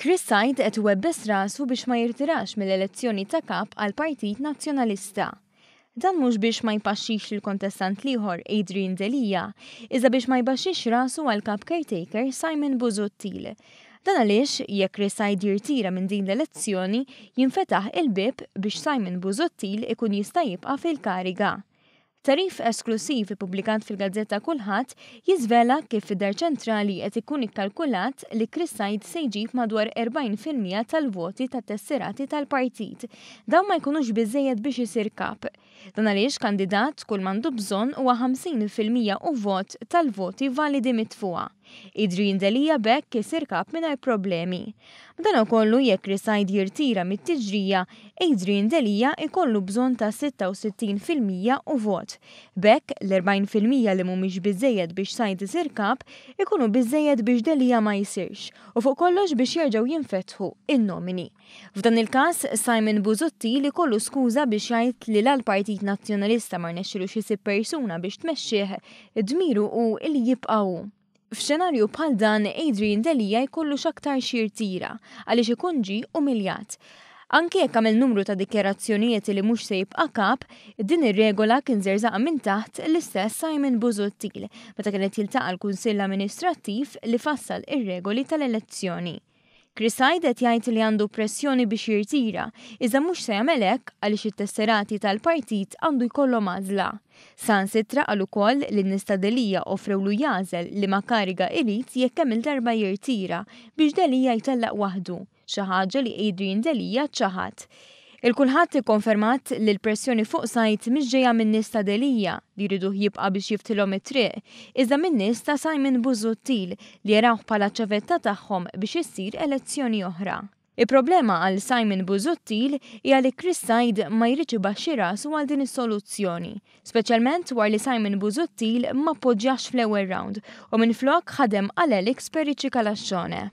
Chris Said qed iwebbes rasu biex ma jirtirax mill-elezzjoni ta' kap għall-Partit Nazzjonalista. Dan mhux biex ma jpaxxix lill-kontestant l-ieħor Adrian Delia, iżda biex ma jbaxxix rasu għall-kap caretaker Simon Busuttil. Dan għaliex, jekk Chris Said jirtira minn din l-elezzjoni, jinfetaħ il-bieb biex Simon Busuttil ikun jista' jibqa' fil-kariga. Tagħrif esklussiv ippubblikat fil-gazzetta Kullħadd jiżvela kif fid-Dar Ċentrali qed ikun ikkalkulat li Chris Said se jġib madwar 40% tal-voti tat-tesserati tal-partit. Dawn ma jkunux biżżejjed biex isir kap. Dan għaliex kandidat kull m'għandu bżonn huwa 50% u vot tal-voti validi mitfugħa. Adrian Delia b'hekk isir kap mingħajr problemi. Madankollu jekk Chris Said jirtira mit-tiġrija, Adrian Delia jkollu bżonn ta' 66% u vot. B'hekk, l-40% li mhumiex biżżejjed biex Said isir kap, ikunu biżżejjed biex Delia ma jsirx, u fuq kollox biex jerġgħu jinfetħu n-nomini. F'dan il-każ, Simon Busuttil ikollu skuża biex jgħid li la l-Partit Nazzjonalista ma rnexxilux isib persuna biex tmexxih, dmiru hu li jibqa' hu. F'xenarju bħal dan, Adrian Delia jkollu x'aktarx jirtira, għaliex ikun ġie umiljat. Anki jekk għamel numru ta' dikjarazzjonijiet li mhux se jibqa' kap, din ir-regola kien żerżaqha minn taħt l-istess Simon Busuttil meta kien qed jiltaqa' l-Kunsill Amministrattiv li fassal ir-regoli tal-elezzjoni. Chris Said qed jgħid li għandu pressjoni biex jirtira, iżda mhux se jagħmel hekk għaliex it-tesserati tal-partit għandu jkollhom għażla. Saħansitra qal ukoll li n-nies ta' Delia offrewlu jagħżel liema kariga irid jekk kemm-il darba jirtira biex Delia jtellaq waħdu, xi ħaġa li Adrian Delia ċaħad. Il-Kulħadd ikkonfermat li l-pressjoni fuq Said mhix ġejja min-nies ta' Delia, li jriduh jibqa' biex jiftilhom it-triq, iżda min-nies ta' Simon Busuttil li jarawh bħala ċ-ċavetta tagħhom biex issir elezzjoni oħra. Il-problema għal Simon Busuttil hija li Chris Said ma jridx ibaxxi rasu għal din is-soluzzjoni, speċjalment wara li Simon Busuttil m'appoġġjahx fl-ewwel round u minflok ħadem għal Alex Perici Calascione.